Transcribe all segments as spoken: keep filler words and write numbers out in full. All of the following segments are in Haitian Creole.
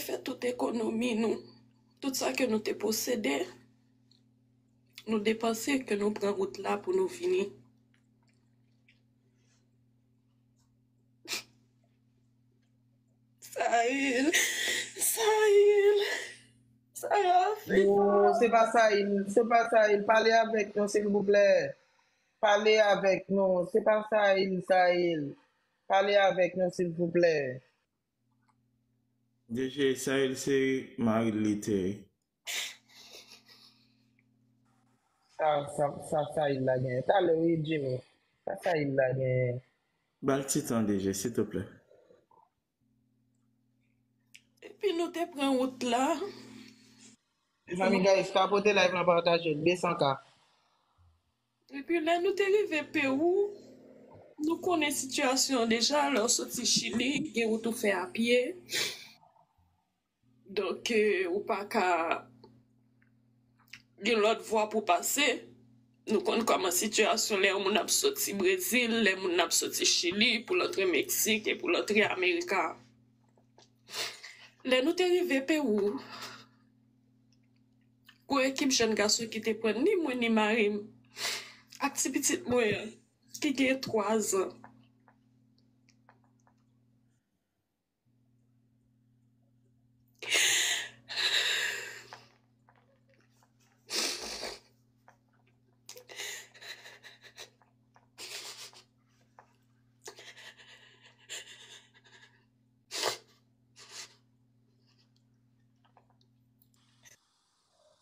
fè tout ekonomi nou, tout sa ke nou te posede, nou depanse, ke nou pran wout la pou nou vini. Sahil, Sahil, Sahil. Non, se pa Sahil, se pa Sahil. Pale avèk nou, silvouplè. Pale avèk nou. Se pa Sahil, Sahil. Pale avèk nou, silvouplè. D J, Sahil se mari l li te. Sa, sa, sa Sahil la genyen. Talè wi, Jimmy. Sa Sahil la genyen. Ba l ti tan, D J, silvouplè. Epi nou te pran wout la. Mezanmi, guys, tapote live lan, pataje l, de san K. Epi lè nou te rive Pewou, nou konnen sitiyasyon an deja, lè w soti Chili, gen wout ou fè a pye. Donk, eh, ou pa ka gen lòt vwa pou pase. Nou konn kòman sitiyasyon lè yon moun ap soti Brezil, lè moun ap soti Chili, pou l antre Meksik e pou l antre Amerika. Lè nou te rive Pewou, gwo ekip jèn gason ki te pran ni mwen ni mari m ak ti pitit mwen an, ki gen twa zan.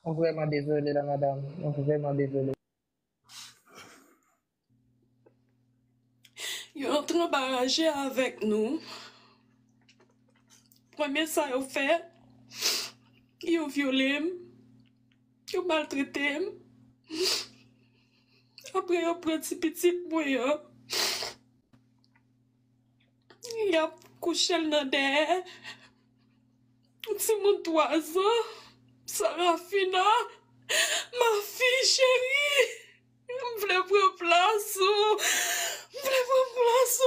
Mwen vrèman dezole la, madanm. Mwen vrèman dezole. Yo antre anba raje avèk nou. Premye sa yo fè, yo vyole m, yo maltrete m. Apre yo pran ti pitit mwen an. Y ap kouche l nan dèyè. Yon timoun twa zan, Sarafina, ma fille chérie, m vle pran plas ou, m vle pran plas ou.